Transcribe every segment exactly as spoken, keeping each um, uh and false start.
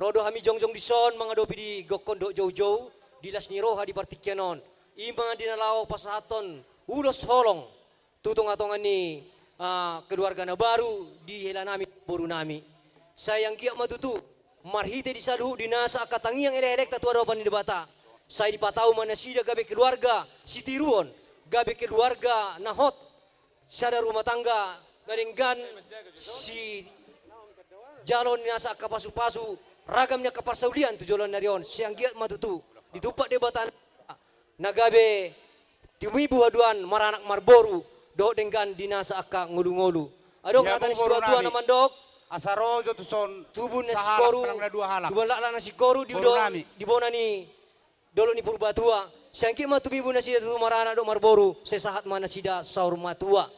Ro do hami jongjong dison mangadopi di gokhon dohot joujou, di las ni roha di partingkian on. I ma di na laho pasahathon ulos holong tu tongatonga ni, ah, keluarga na baru di helanami, borunami. Sai anggiat ma tutu, marhite di saluhut di nasa angka tangiang elekelekta tu adopan ni Debata, sai dipatau ma nasida gabe keluarga sitiruon, gabe keluarga na hot, sada rumah tangga na denggan sijalo ni nasa angka pasupasu, ragam ni angka parsaulian tu joloan ni ari on. Sai anggiat ma tutu ditumpak Debata na gabe tumimbo haduan, maranak marboru, dohot denggan di nasa angka ngolungolu. Adong hata ni situatua na mandok, asa ro jo tuson tubu na singkoru, tubu na laklak na singkoru di bona ni dolok ni Purbatua. Sai anggiat ma tumimbo nasida tutu maranak dohot marboru, sai sahat ma nasida saur matua.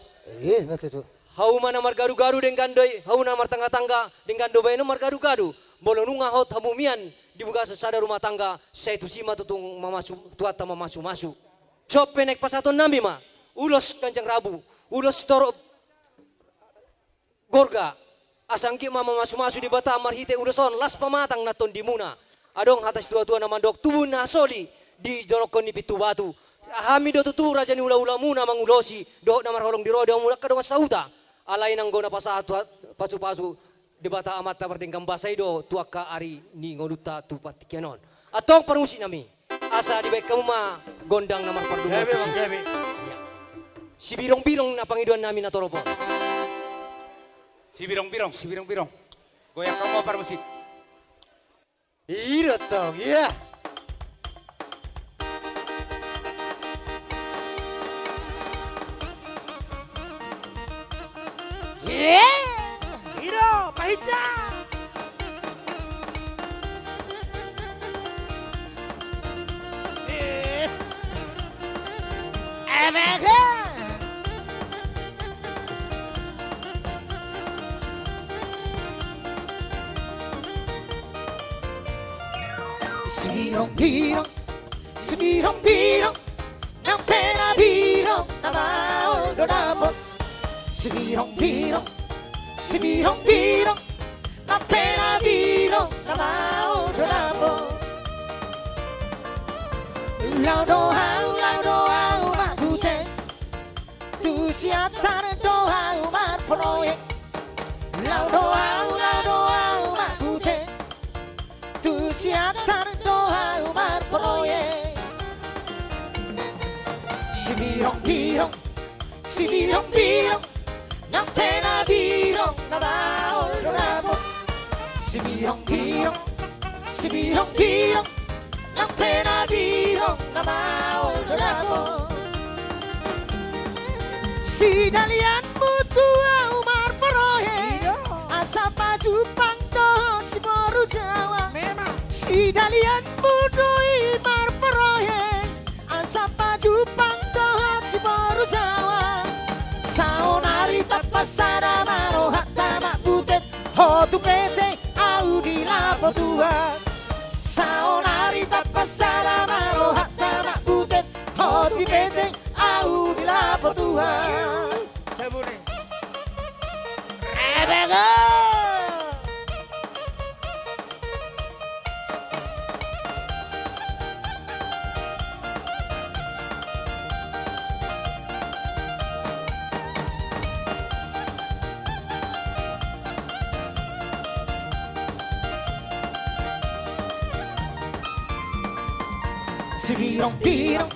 Hauma na margadugadu denggan do i, hauma na martanggatangga denggan do bahenon margadugadu. Molo nunga hot hamumian di bagasan sada rumah tangga, sai tusi ma tutu mamasumasu, Tuhanta mamasumasu. Songon pe naeng pasahatonnami ma ulos ganjang rabu, ulos torop gorga, asa anggiat ma mamasumasu Debata marhite ulos on, las pamatang na tondimuna. Adong hata situatua na mandok, tubu na hasoli di donokkon ni pintu batu. Hami do tutu raja ni hulahulamuna mangulosi, dohot na marholong di roha di hamuna angka dongan sahuta. Alai nanggo na pasahat pasupasu Debata Amanta pardenggan basa i do tu angka ari ni ngolunta tu partingkian on. Antong parmusiknami, asa dibahen hamu ma gondang na marpardongan tusi. Sibirong-birong na pangidoannami na torop on. Sibirong-birong, sibirong-birong. Goyang hamu ma parmusik. I do tong, ia. Ia. I do, pahinsa. Eh. Emege. Sibirong-birong, sibirong-birong, nang pe na birong na maol do dapot. Sibirong-birong, sibirong-birong, nang pe na birong na maol do dapot. Laho do ahu, laho do ahu mambute. Tu Siantar do ahu marproyek. Laho do ahu, laho do ahu mambute. Tu Siantar do ahu marproyek. Sibirong-birong, sibirong-birong, nang pe na birong na maol do dapot. Sibirong-birong, sibirong-birong, nang pe na birong na maol do dapot. Sidalianmu tu ahu marproyek. Asa pajumpang dohot si boru Jawa. Sidalianmu do i marproyek. Asa pajumpang dohot si boru Jawa. Saonari tampasada ma rohanta mambutet. Ho tu P T ahu di Lapo Tua. Saonari tampasada ma rohanta mambutet. Ho tu P T ahu di Lapo Tua. Emege. Sibirong-birong,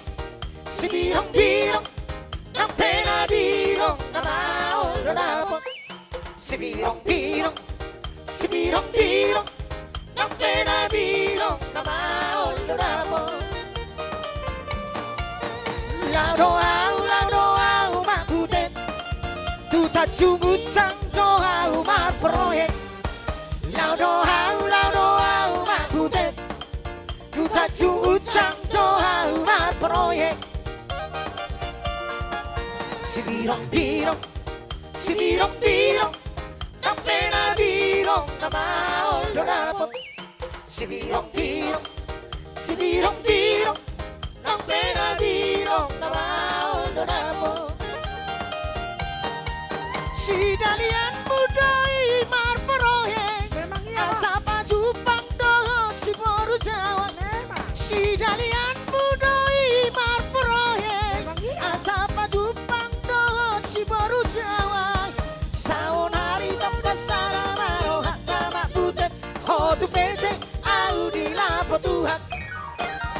sibirong-birong, nang pe na birong na maol do dapot. Sibirong-birong, sibirong-birong, nang pe na birong na maol do dapot. Laho do ahu, laho do ahu mambutet. Tu Tanjung Uncang do ahu marproyek. Laho do ahu, laho do ahu mambutet. Tu Tanjung Uncang do ahu marproyek. Sibirong-birong, sibirong-birong, nang pe na birong na maol do dapot. Sibirong-birong, sibirong-birong, nang pe na birong na maol do dapot. Sidalianmu do i marproyek. Asa pajumpang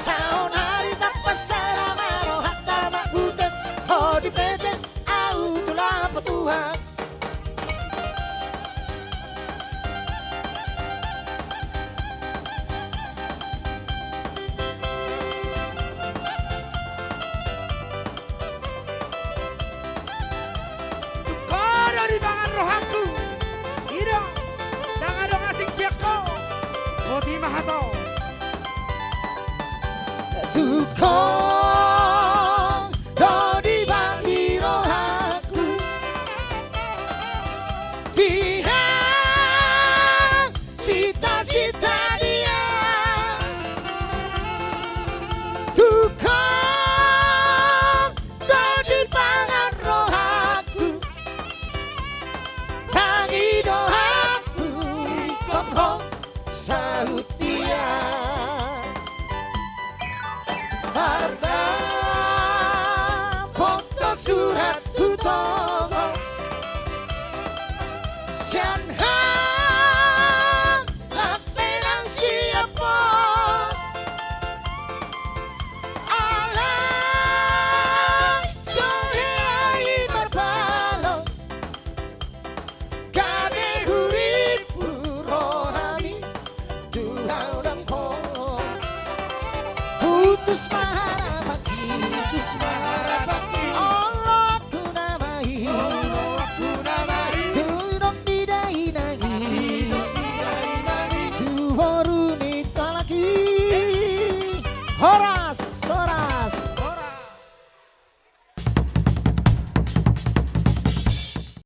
Saonari tapasada ma rohanta manghutek, ho dipeteng ahu tu lapo Tuhan. Tung ho do dipangan rohangku. I do, ndang adong asing sian ho. Boti ma hata. Tung ho do dipangan rohangku. Pihak sita-sita dia. Tung ho do dipangan rohangku. Tangi do hangku, ingkon ho saut dia. Mardapot ho surat tu tonga. Sian hang lam pe nang siap ho. Alai so hea i marbalos. Gabe hurippu rohami tu hau dang ho. Putus ma harapanki, putus ma harapanki. Olo aku nama i, olo aku nama i. Tudok di dainang i, tudok di dainang i. Tu boru ni halak i. Horas.